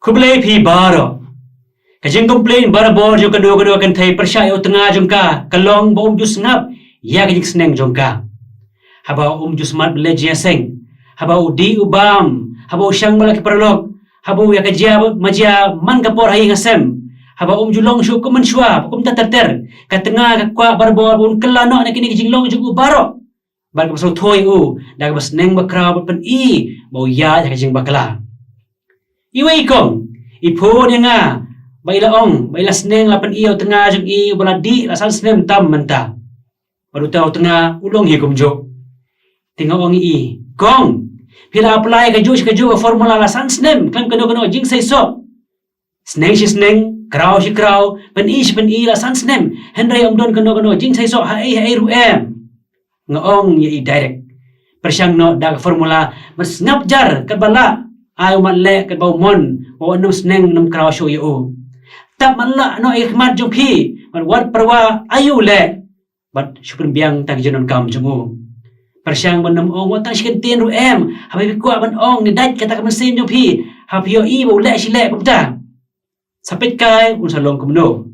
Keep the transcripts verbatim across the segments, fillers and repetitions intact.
Khublei phi baroh. Ka jingcomplain barabor jong kano kano ka kynthei pyrshah ïa u tnga jong ka, ka long ba um ju sngap ïa ka jingsneng jong ka. Haba um ju smat ban leit jingïaseng, haba u dih u bam, haba u shang bad la ki paralok, haba u ïa ka jia ma jia man ka por ha ïing ha sem, haba um ju long shuh kum mynshuwa, kumta ter ter, ka tnga ka kwah barabor ba un kylla noh na kine ki jinglong jong u baroh. Bad kaba sngewthuh ïa u da kaba sneng ba khraw bad pyni ba u ïaid ha ka jingbakla. Iwei i kong i phone ïa nga ba i la ong ba i la sneng, la pyni ïa u tnga jong i uba la dih la san snem tam mynta. Bad uta u tnga u long hi kumjuh. Te nga ong ïa i, kong, phi la apply kajuh shi kajuh ka formula la san snem khlem kano kano jingseisoh. Sneng shi sneng, khraw shi khraw, pyni shi pyni la san snem, hynrei ym don kano kano jingseisoh haei haei ruh em. Nga ong ïa i direct, pyrshang noh da ka formula, ban sngap jar katba lah, ai u mat leh katba u mon, wat nym sneng nym khraw shuh ïa u. Tap mat lah noh ïa ka khmat jong phi, bad wat pyrwa aïu leh, bad shu pynbiang tang ki jingdonkam jong u. Pyrshang ban nym ong wat tang shi kyntien ruh em, haba phi kwah ban ong, ngi dait kata ka mynsiem jong phi, haba phi ïohi ba u leh shi leh kumta. Sa peit kai un sa long kumno.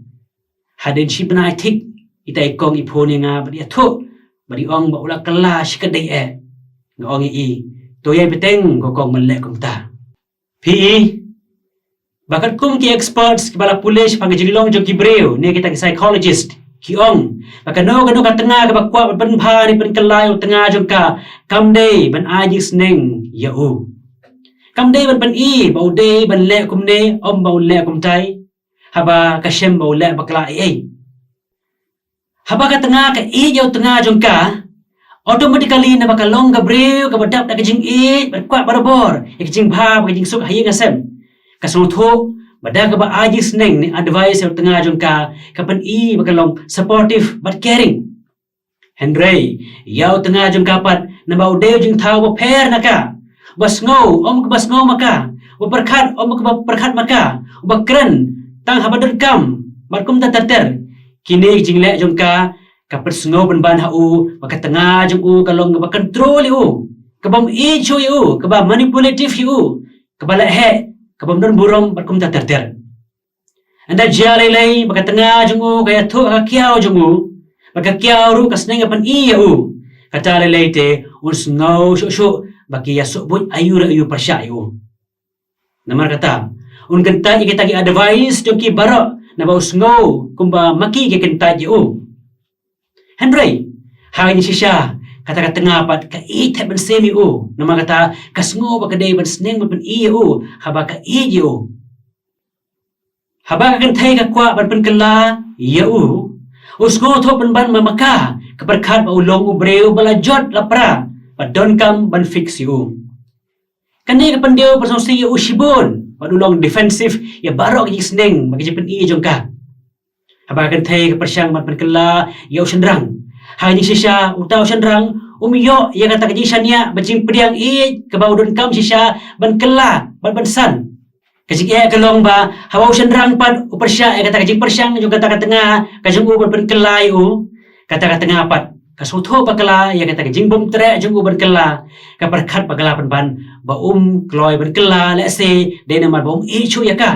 Hadien shi bnai thik, ita i kong i phone ïa nga bad ïathuh bad i ong ba u la kylla shi ka dei eh. Nga ong ïa i, to ïai bteng ko kong ban leh kumta. Phi i, ba katkum ki experts kiba la pule shaphang ka jinglong jong ki briew ne kita ki psychologist, ki ong ba kano kano ka tnga kaba kwah ban pynbha ne pynkylla ïa u tnga jong ka, kam dei ban ai jingsneng ïa u. Kam dei ban pyni ba u dei ban leh kumne, ym ba u leh kumtai, haba ka shem ba u leh bakla ei ei. Haba ka tnga ka ïeit ïa u tnga jong ka, automatically naba ka long ka briew kaba dap da ka jingïeit bad kwah barabor ïa ka jingbha bad ka jingsuk ha ïing ha sem, ka sngewthuh ba da kaba ai jingsneng ne advice ïa u tnga jong ka, ka pyni ba ka long supportive bad caring. Hynrei ïa u tnga jong ka pat, naba u dei u jingthaw ba pher na ka, ba sngew ym kaba sngew ma ka, ba pyrkhat ym kaba pyrkhat ma ka, ba kren tang haba donkam bad kumta ter ter, kine ki jingleh jong ka, ka pynsngew pynban ha u ba ka tnga jong u ka long kaba control ïa u, kaba ym ïeit shuh ïa u, kaba manipulative ïa u, kaba lehheh, kaba ym don burom bad kumta ter ter. Ynda jia lei lei ba ka tnga jong u ka ïathuh ha ka kiaw jong u, ba ka kiaw ruh ka sneng ka pyni ïa u, kata lei lei te un sngew shuh shuh ba ki ïa suk buit aïu re aïu pyrshah ïa u. Namar kata, un kyntait ïa kita ki advice jong ki baroh, naba u sngew kumba ma ki ki kyntait ïa u. Hynrei ha ka jingshisha, kata ka tnga pat ka ïeit thep mynsiem ïa u, namar kata ka sngew ba ka dei ban sneng ban pyni ïa u haba ka ïeit ïa u. Haba ka kynthei ka kwah ban pynkylla ïa u, u sngewthuh pynban ba ma ka, ka pyrkhat ba u long u briew ba la jot la pra, ba donkam ban fix ïa u. Kane ka pyndiew pynsngewsih ïa u shibun, bad u long defensive ïa baroh ka jingsneng bad ka jingpyni jong ka. Haba ka kynthei ka pyrshang ban pynkylla ïa u shynrang, ha ka jingshisha uta u shynrang um ïoh ïa kata ka jingshaniah bad jingpdiang ïeit kaba u donkam shisha ban kylla bad ban san. Ka jingeh ka long ba haba u shynrang pat u pyrshah ïa kata ka jingpyrshang jong kata ka tnga ka jong u ban pynkylla ïa u, kata ka tnga pat ka sngewthuh bakla ïa kata ka jingbymtreh jong u ban kylla, ka pyrkhat bakla pynban ba um kloi ban kylla lehse dei namar ba um ïeit shuh ïa ka.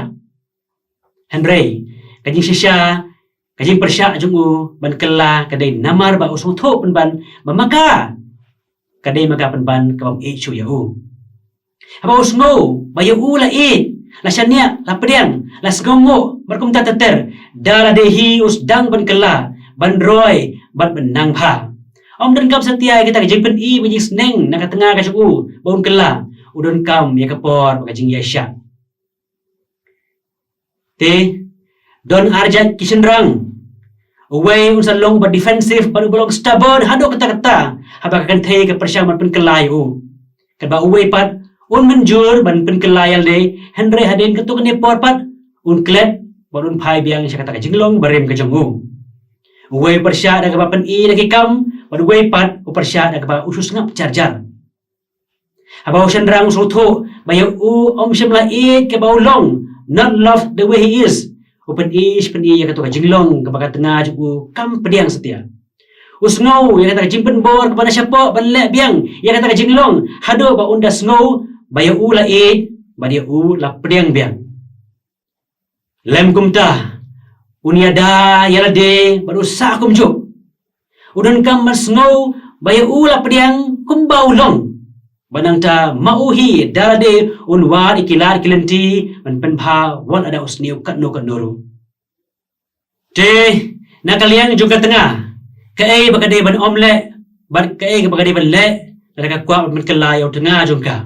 Hynrei ka jingshisha, ka jingpyrshah jong u ban kylla ka dei namar ba u sngewthuh pynban ba ma ka, ka dei ma ka pynban kaba ym ïeit shuh ïa u. Haba u sngew ba ïa u la ïeit, la shaniah, la pdiang, la sngewnguh bad kumta ter ter, da lade hi u sdang ban kylla, ban roi bad ban nang bha. Ym donkam satia ïa kata ka jingpyni ba jingsneng na ka tnga ka jong u ba un kylla, u donkam ïa ka por bad ka jingïaishah. Te don arjait ki shynrang. Uwei un sa long ba defensive bad uba long stubborn haduh katta katta haba ka kynthei ka pyrshang ban pynkylla ïa u. Katba uwei pat un mynjur ban pynkylla ïa lade, hynrei hadien katto katne por pat un klet bad un phai biang sha kata ka jinglong barim ka jong u. Uwei u pyrshah da kaba pyni da ki kam, bad uwei pat u pyrshah da kaba u shu sngap jar jar. Haba u shynrang u sngewthuh ba ïa u ym shym la ïeit kaba u long, not love the way he is, u pyni shi pyni ïa kato ka jinglong kaba ka tnga jong u kam pdiang satia. U sngew ïa kata ka jingpynbor kaba na shapoh ban leh biang ïa kata ka jinglong haduh ba un da sngew ba ïa u la ïeit bad ïa u la pdiang biang. Lem kumta, un ïada ïa lade bad u sah kumjuh. U donkam ban sngew ba ïa u la pdiang kumba u long. Bad nangta ma u hi da lade un wad ïa ki lad ki lynti ban pynbha wat lada u sniew katno katno ruh. Te na ka liang jong ka tnga, kaei ba ka dei ban ym leh bad kaei ba ka dei ban leh lada ka kwah ban pynkylla ïa u tnga jong ka?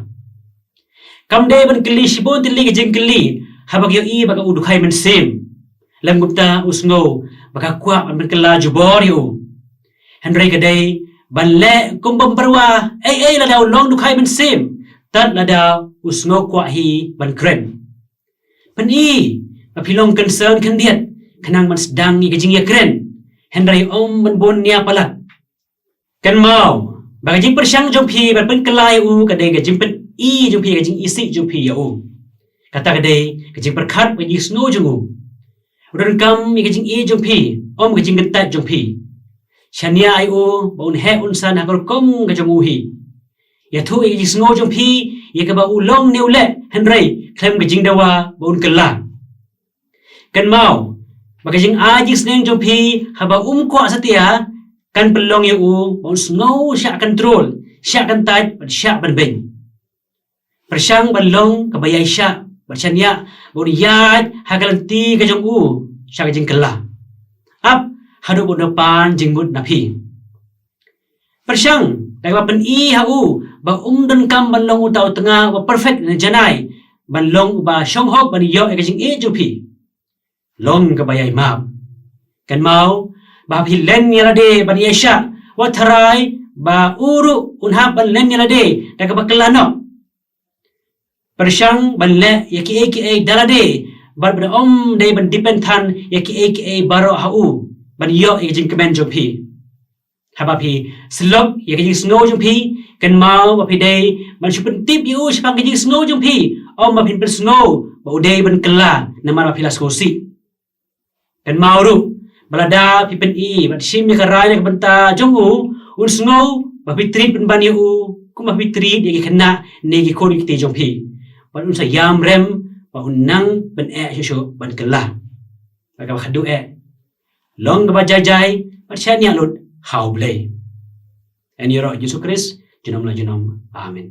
Kam dei ban kylli shibun tylli ki jingkylli haba ka ïohi ba ka u dukhai mynsiem. Lem kumta u sngew ba ka kwah ban pynkylla jubor ïa u. Hynrei ka dei ban leh kum bym pyrwa ei ei lada u long dukhai mynsiem, tad lada u sngew kwah hi ban kren. Pyni ba phi long concern khyndiat khnang ban sdang ïa ka jingïakren, hynrei ym ban bun nia palat. Kynmaw ba ka jingpyrshang jong phi ban pynkylla ïa u ka dei ka jingpyni jong phi, ka jingisih jong phi ïa u. Kata ka dei ka jingpyrkhat bad ka jingsngew jong u. U donkam ïa ka jingïeit jong phi, ym ka jingkyntait jong phi. Shaniah ïa u ba un heh un san ha ka rukom ka jong u hi. Ïathuh ïa ka jingsngew jong phi ïa kaba u long ne u leh, hynrei khlem ka jingdawa ba un kylla. Kynmaw ba ka jingai jingsneng jong phi haba um kwah satia kan pynlong ïa u ba un sngew shah control, shah kyntait bad shah ban beiñ. Pyrshang ban long kaba ïaishah bad shaniah ba un ïaid ha ka lynti ka jong u sha ka jingkylla, ap haduh ba un da pan jingmut na phi. Pyrshang da kaba pyni ha u ba um donkam ban long uta u tnga uba perfect ne janai ban long uba shong hok ban ïoh ïa ka jingïeit jong phi. Long kaba ïai map. Kynmaw ba phi len ïa lade ban ïaishah, wat tharai ba u ruh un hap ban len ïa lade da kaba kylla noh. Pyrshang ban leh ïa kiei kiei da lade bad ba da ym dei ban depend than ïa kiei kiei baroh ha u ban ïoh ïa ka jingkmen jong phi. Haba phi syllok ïa ka jingsngew jong phi, kynmaw ba phi dei ban shu pyntip ïa u shaphang ka jingsngew jong phi, ym ba phin pynsngew ba u dei ban kylla namar ba phi la sngewsih. Kynmaw ruh ba lada phi pyni bad shim ïa ka rai na ka bynta jong u, un sngew ba phi treat pynban ïa u kumba phi treat ïa ki khynnah ne ki khun ki kti jong phi. Bad un sa ïam rem ba un nang pyneh shuh shuh ban kylla. Bad kaba khadduh eh, long kaba jai jai bad shaniah lut ha U Blei. Ïa ïaroh Jisu Khrist junom la junom. Amen.